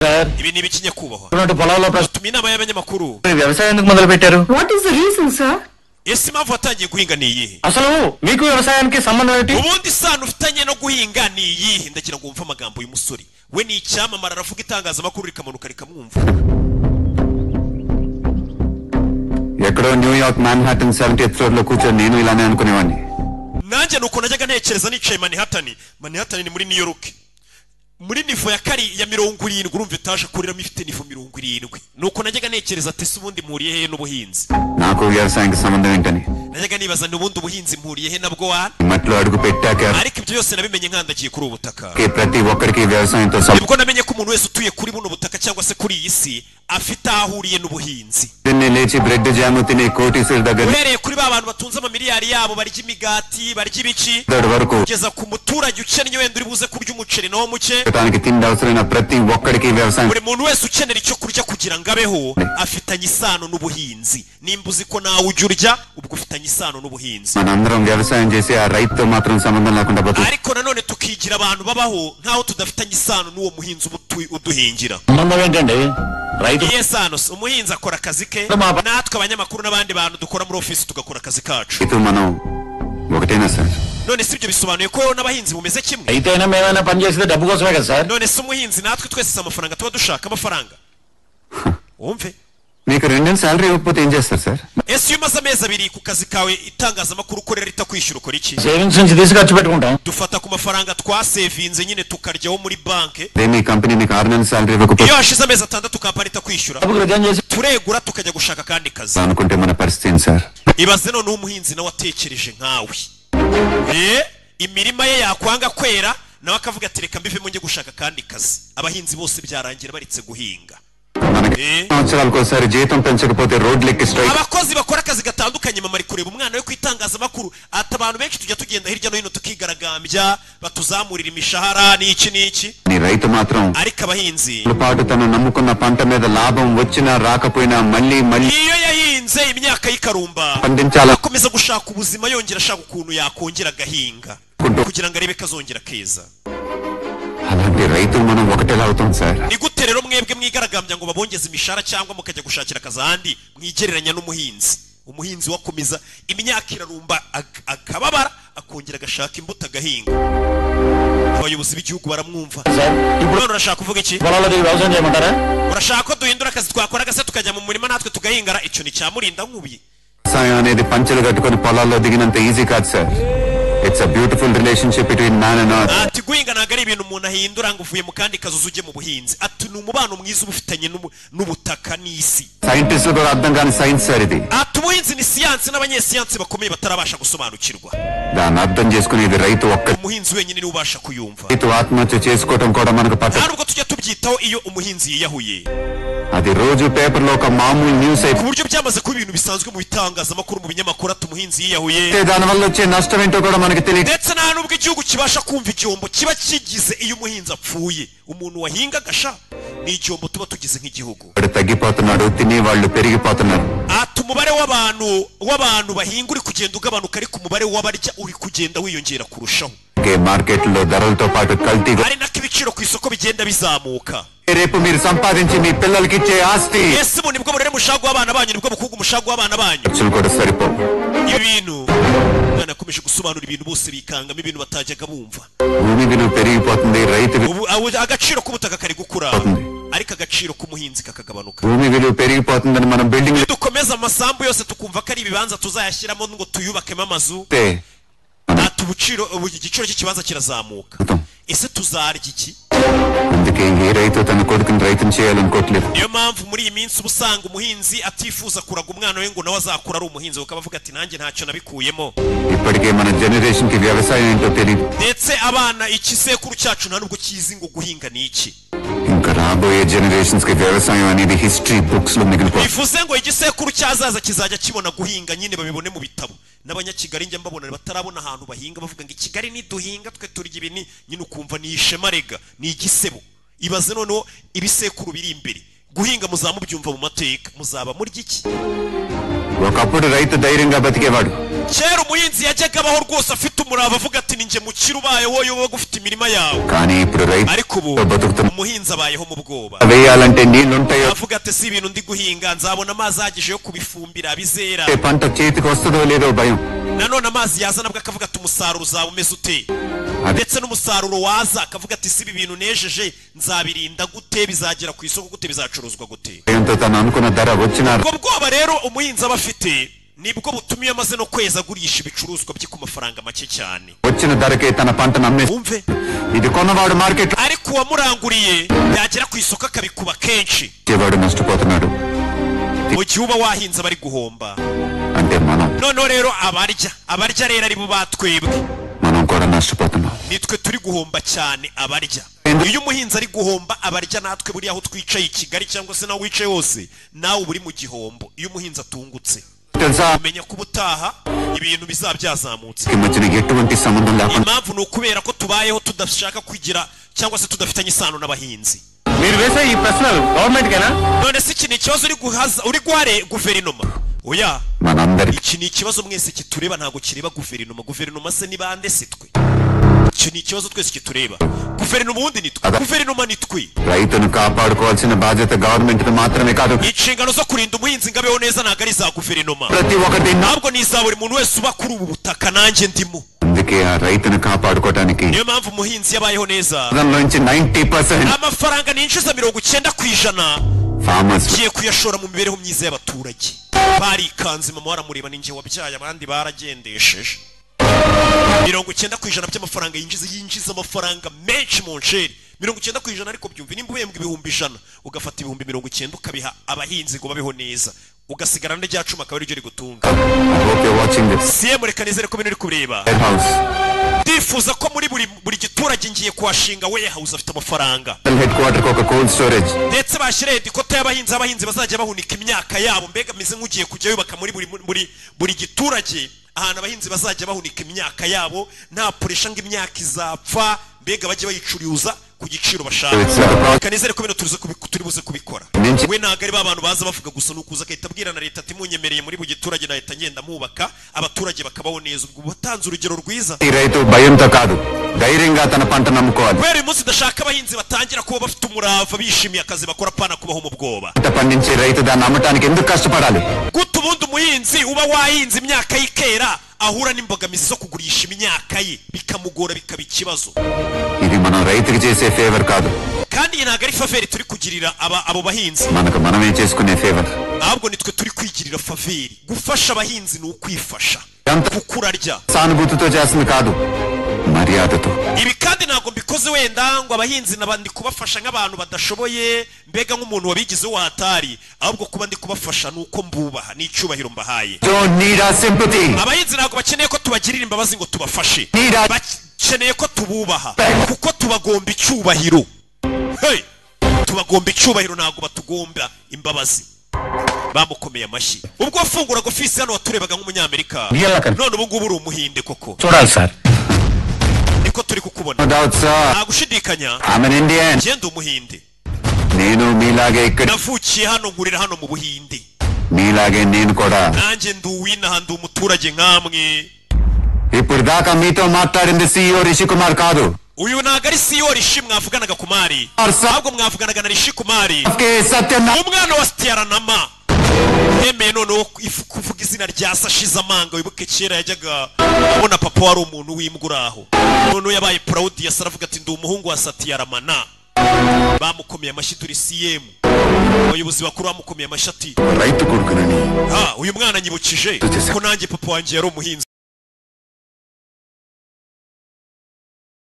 Sir Ibi ni ibiki, nyakubahwa? ఉన్నట్టు పొలంలో ప్రశ్న Tuma inama y'abanyamakuru. వ్యవసాయం ఎందుకు మొదలు పెట్టారు? What is the reason sir? Ese impamvu watangiye guhinga ni iyihe? అసలు మీకు వ్యవసాయానికి సంబంధం ఏంటి? Ubundi isano ufitanye no guhinga ni iyihe? Ndagira ngo wumve amagambo y'umusore. We ni icyamamare, aravuga itangazamakuru rikamanuka rikamwumva. ఎక్కడో New York Manhattan 70th floor లో కూర్చొని నేను ఇలానే అనుకునేవాడిని. Nanjye nuko najyaga ntekereza nicaye Manhattan. Manhattan ni muri New York, muri niveau ya kari ya 70. Urumva etaje akoreramo ifite niveau 70. Nuko najyaga ntekereza ati: "Ese ubundi mpuriye hehe n'ubuhinzi?" నాకు వ్యవసాయానికి సంబంధం ఏంటని. Najyaga nibaza n'ubundi ubuhinzi mpuriye he nabwo wa. మట్లో అడుగు పెట్టాక Ariko ibyo byose nabimenye nkandagiye kuri ubu butaka. ప్రతి ఒక్కరికి వ్యవసాయంతో Nibwo namenye ko umuntu wese utuye kuri buno butaka cyangwa se kuri iyi si afite aho ahuriye n'ubuhinzi. పొద్దున్నే లేచి బ్రెడ్ జాము తినే కోటీశ్వరు దగ్గర Uhereye kuri ba bantu batunze amamiliyari yabo barya imigati, barya ibiki, వరకు kugeza ku muturage ukennye wenda uri buze kurya umuceri nawo muke, దానికి తిండి అవసరమైన ప్రతి ఒక్కడికి వ్యవసాయం buri muntu wese ukenera icyo kurya kugira ngo abeho afitanye isano n'ubuhinzi. Nimba uzi ko nawe ujya urya, ubwo ufitanye isano n'ubuhinzi. మనందరం వ్యవసాయం చేసి ఆ రైతుతో మాత్రం సంబంధం లేకుండా బతుకు Ariko nanone tukigira abantu babaho nk'aho tudafitanye isano n'uwo muhinzi uba uduhingira. సంబంధం ఏంటండి రైతు Iyihe sano se? Umuhinzi akora akazi ke, natwe abanyamakuru n'abandi bantu dukora muri ofisi tugakora akazi kacu. రైతు మనం ఒకటేనా sir? None si ibyo bisobanuye ko n'abahinzi mumeze kimwe? రైతు అయినా మేమైనా పని చేసేది డబ్బు కోసమే కదా sir? None se umuhinzi natwe twese si amafaranga tuba dushaka? Amafaranga, wumve. మీకు రెండు నెలలు శాలరీ ఇవ్వకపోతే ఏం చేస్తారు sir? Ese iyo umaze amezi 2 ku kazi kawe, itangazamakuru ukorera ritakwishyura, ukora iki? Savings నుంచి తీసి ఖర్చు పెట్టుకుంటాం. Dufata ku mafaranga twasevinze nyine tukaryaho muri banki. అదే మీ కంపెనీ మీకు ఆరు నెలలు శాలరీ ఇవ్వకపోతే Iyo hashize amezi 6 kampani itakwishyura, డబ్బుకు రిజైన్ చేసి turegura tukajya gushaka akandi kazi. అనుకుంటే మన పరిస్థితి ఏంటి sir? Ibaze noneho umuhinzi nawe atekereje nkawe, imirima ye yakwanga kwera, nawe akavuga ati: "Reka mbivemo njye gushaka akandi kazi." Abahinzi bose byarangira baretse guhinga. మనకి సంవత్సరాలకు ఒకసారి జీతం పెంచకపోతే రోడ్లెక్కి strike Abakozi bakora akazi gatandukanye, mama ari kureba umwana we ku itangazamakuru, ati: "Abantu benshi tujya tugenda hirya no hino tukigaragambya batuzamurira imishahara n'iki n'iki." నీ రైతు మాత్రం Ariko abahinzi, పాటు తను నమ్ముకున్న పంట మీద లాభం వచ్చినా రాకపోయినా మళ్ళీ మళ్ళీ iyo yahinze imyaka y'ikarumba, పండించాల akomeza gushaka ubuzima, yongera ashaka ukuntu yakongera agahinga kugira ngo arebe ko azongera akeza. అలాంటి రైతు మనం ఒకటేలా అవుతాం sir? Ni gute rero mwebwe mwigaragambya ngo babongeze imishahara cyangwa mukajya gushakira akazi ahandi mwigereranya n'umuhinzi? Umuhinzi wakomeza imyaka irarumba, akababara, akongera agashaka imbuto agahinga. Abayobozi b'igihugu baramwumva. Sir ఇప్పుడు None urashaka kuvuga iki? పొలాల్లో దిగి వ్యవసాయం చేయమంటారా? Urashaka ko duhindura akazi twakoraga se, tukajya mu murima natwe tugahingara? Icyo ni cyamurinda nkubi. వ్యవసాయం అనేది పంచెలు కట్టుకొని పొలాల్లో దిగినంత ఈజీ కాదు sir. It's a beautiful relationship between man and earth. Ati: "Guhinga ntabwo ari ibintu umuntu ahindura ngo uvuye mu kandi kazi uze ujye mu buhinzi." Ati: "Ni umubano mwiza uba ufitanye n'ubutaka n'isi." సైంటిస్టులు కూడా అర్థం కాని science sir ఇది. Ati: "Ubuhinzi ni siyansi n'abanyesiyansi bakomeye batarabasha gusobanukirwa." దాన్ని అర్థం చేసుకునేది రైతు ఒక్క Umuhinzi wenyine niwe ubasha kuyumva. రైతు ఆత్మహత్య చేసుకోవటం కూడా మనకు పట్ట Nta nubwo tujya tubyitaho iyo umuhinzi yiyahuye, అది రోజు పేపర్లో ఒక మామూలు news ku buryo byamaze kuba ibintu bisanzwe mu bitangazamakuru, mu binyamakuru, ati: "Umuhinzi yiyahuye." అయితే దానివల్ల వచ్చే నష్టం ఏంటో కూడా మనకి తెలియదు. Ndetse nta nubwo igihugu kibasha kumva igihombo kiba kigize iyo umuhinzi apfuye. Umuntu wahingaga sha, ni igihombo tuba tugize nk'igihugu. వాడు తగ్గిపోతున్నాడు, తినే వాళ్ళు పెరిగిపోతున్నారు. Ati: "Umubare w'abantu bahinga uri kugenda ugabanuka, ariko umubare w'abarya uri kugenda wiyongera kurushaho." మార్కెట్లో ధరలతో పాటు కల్తీ Ari nako ibiciro ku isoko bigenda bizamuka. రేపు మీరు సంపాదించి మీ పిల్లలకి ఇచ్చే ఆస్తి Ese ubu nibwo burere mushaka guha abana banyu? Nibwo bukungu mushaka guha abana banyu? ఖర్చులు కూడా సరిపోవు. Ibi bintu umwana yakomeje gusobanura ibintu, bose bikangamo ibintu batajyaga bumva. భూమి విలువ పెరిగిపోతుంది, రైతు Ubu agaciro k'ubutaka kari gukura, ariko agaciro k'umuhinzi kakagabanuka. భూమి విలువ పెరిగిపోతుందని మనం building Nidukomeza amasambu yose tukumva ko ari ibibanza tuzayashyiramo ngo tuyubakemo amazu, ati ubu igiciro cy'ikibanza kirazamuka, ese tuzarya iki? అందుకే ఏ రైతు తన కొడుకుని రైతుని చేయాలనుకోవట్లేదు. Niyo mpamvu muri iyi minsi uba usanga umuhinzi atifuza kuraga umwana we ngo nawe azakura ari umuhinzi, kuko aba avuga ati: "Nanjye ntacyo nabikuyemo." ఇప్పటికే మన జనరేషన్ కి వ్యవసాయం ఏంటో తెలియదు. Ndetse abana, ikisekuru cyacu nta nubwo kizi ngo guhinga ni iki. ఇంకా రాబోయే జనరేషన్స్ కి వ్యవసాయం అనేది హిస్టరీ బుక్స్ లో మిగిలిపోతుంది. Bivuze ngo igisekuru cyazaza kizajya kibona guhinga nyine babibone mu bitabo. N'abanyakigali njya mbabona batarabona ahantu bahinga, bavuga ngo: "I Kigali niduhinga twe turya ibi." Ni nyine ukumva ni ishema, rega ni igisebo. Ibaze noneho ibisekuru biri imbere, guhinga muzamubyumva mu mateka, muzaba murya iki? ఒకప్పుడు రైతు ధైర్యంగా బతికేవాడు. Kera umuhinzi yajyaga abaho rwose afite umurava, avuga ati ninjye mukire ubaye wowe uba ufite imirima yawe. కానీ ఇప్పుడు రైతు Ariko ubu బతుకుతున్నా umuhinzi abayeho mu bwoba, వేయాలంటే నీళ్లుంటాయో, avuga ati si ibintu ndi guhinga nzabona amazi ahagije yo kubifumbira bizera? పంట చేతికి వస్తుందో లేదో భయం. Nanone amazi yaza nabwo akavuga ati umusaruro uzaba umeze ute? Ade- Ndetse n'umusaruro waza akavuga ati si ibi bintu nejeje nzabirinda gute, bizagera ku isoko gute, bizacuruzwa gute? భయంతో తను అనుకున్న ధర వచ్చినా Ubwo bwoba rero umuhinzi aba afite nibwo butuma iyo amaze no kwezi agurisha ibicuruzwa bye ku mafaranga make cyane. వచ్చిన ధరకే తన పంటను అమ్మే Wumve, ఇది కొన్నవాడు market ariko uwamuranguriye yagera ku isoko akabikuba kenshi. వాడు నష్టపోతున్నాడు. Mu gihe uba wahinze bari guhomba. అంటే మనం Noneho rero abarya rero ari bo batwebwe, మనం కూడా నష్టపోతున్నాం. Nitwe turi guhomba cyane abarya. Iyo umuhinzi ari guhomba, abarya natwe buriya aho twicaye i Kigali cyangwa se nawe wicaye hose, nawe uba uri mu gihombo. Iyo umuhinzi atungutse, తెలుసా umenya ko ubutaha ibintu bizaba byazamutse. మధ్యన ఎటువంటి సంబంధం లేకుండా Impamvu ni ukubera ko tubayeho tudashaka kugira cyangwa se tudafitanye isano n'abahinzi. మీరు వేసే ఈ ప్రశ్నలు గవర్నమెంట్ కేనా? None se iki ni ikibazo uri guhaza uri guhare guverinoma? Oya. మనందరి Iki ni ikibazo mwese kitureba, ntabwo kireba guverinoma. Guverinoma se ni bande? Si twe? Iki ni ikibazo twese kitureba. Guverinoma ubundi ni twe, guverinoma ni twe. రైతును కాపాడుకోవాల్సిన బాధ్యత గవర్నమెంట్ మాత్రమే కాదు. Inshingano zo kurinda umuhinzi ngo abeho neza ntabwo ari iza guverinoma, ప్రతి ఒక్కటి నా- ntabwo ni iza buri muntu wese uba kuri ubu butaka, nanjye ndimo. అందుకే ఆ రైతును కాపాడుకోవటానికి Niyo mpamvu umuhinzi yabayeho neza, నుంచి 90% amafaranga ninjiza 90% farmers ngiye kuyashora mu mibereho myiza y'abaturage. Barikanze, mama baramureba, ninjye wabyaye abandi baragendesheje. 90% by'amafaranga yinjiza, yinjiza amafaranga menshi mu nsheri, 90%. Ariko byumve, nimba uhembwa 100,000 ugafata 90,000 ukabiha abahinzi ngo babeho neza, ugasigarana n'irya cumi akaba ariryo rigutunga. I hope you watching this. Siyemu, reka nizere ko bino uri kureba. House Ndifuza ko muri buri giturage ngiye kuhashinga warehouse afite amafaranga. Head quarter ఒక cold storage. Ndetse bashyire headquarter y'abahinzi, abahinzi bazajya bahunika imyaka yabo. Mbega ameze nk'ugiye kujya yubaka muri buri giturage ahantu abahinzi bazajya bahunika imyaka yabo, nta pressure ngo imyaka izapfa, mbega bajye bayicuruza ku giciro bashaka. Reka nizere ko bino turi buze kubikora. Ninshi- We ntabwo ari ba bantu baza bavuga gusa, ni ukuza agahita abwira na leta ati munyemereye muri buri giturage nahita ngenda mubaka, abaturage bakabaho neza. Ubwo watanze urugero rwiza. ఈ రైతు భయంతో కాదు ధైర్యంగా తన పంట నమ్ముకోవాలి. Kubera uyu munsi ndashaka abahinzi batangira kuba bafite umurava, bishimiye akazi bakora, pana kubaho mu bwoba. పంట పండించే రైతు దాన్ని అమ్మటానికి ఎందుకు కష్టపడాలి? Gute ubundi umuhinzi uba wahinze imyaka y'ikera ahura n'imbogamizi zo kugurisha imyaka ye, bikamugora, bikaba ikibazo? ఇది మనం రైతుకి చేసే ఫేవర్ కాదు. Kandi iyi ntabwo ari faveur turi kugirira abo bahinzi, మనకు మనమే చేసుకునే favour. Ahubwo nitwe turi kwigirira faveur. Gufasha abahinzi ni ukwifasha, ఎంత kuko urarya. సానుభూతితో చేస్తుంది కాదు మర్యాదతో. Ibi kandi ntabwo mbikoze wenda ngo abahinzi naba ndi kubafasha nk'abantu badashoboye, mbega nk'umuntu wabigize wahatari, ahubwo kuba ndi kubafasha ni uko mbubaha n'icyubahiro mbahaye. Don't need our sympathy. Abahinzi ntabwo bakeneye ko tubagirira imbabazi ngo tubafashe, Need our bakeneye ko tububaha kuko tubagomba icyubahiro. Hey! Tubagomba icyubahiro, ntabwo batugomba imbabazi. Bamukomeye amashyi. Ubwo wafunguraga ofisi hano waturebaga nk'umunyamerika, none ubu ngubu uri umuhinde koko. చూడాలి sir. Niko turi kukubona. No doubt, sir. Nta gushidikanya. I'm an Indian. Ngenda umuhinde. నేను మీలాగే ఇక్కడ Navukiye hano, nkurira hano mu Buhinde. మీలాగే నేను కూడా Nanjye ndi uwinaha, ndi umuturage nkamwe. ఇప్పుడు దాకా మీతో మాట్లాడింది సిఇఓ రిషి కుమార్ కాదు. Uyu ntabwo ari CEO Rishi mwavuganaga Kumari, ahubwo mwavuganaga na Rishi Kumari, K Satya. Umwana wa Sitiyaranama. Yemeye noneho kuvuga izina rya se ashize amanga. Wibuke kera yajyaga abona papa wari umuntu w'imbwa uri aho, noneho yabaye proud yasa aravuga ati ndi umuhungu wa Satiyaramana. Bamukomeye amashyi turi CM, abayobozi bakuru bamukomeye amashyi ati రైతు కొడుకునని ha, uyu mwana anyibukije ko nanjye papa wanjye yari umuhinzi.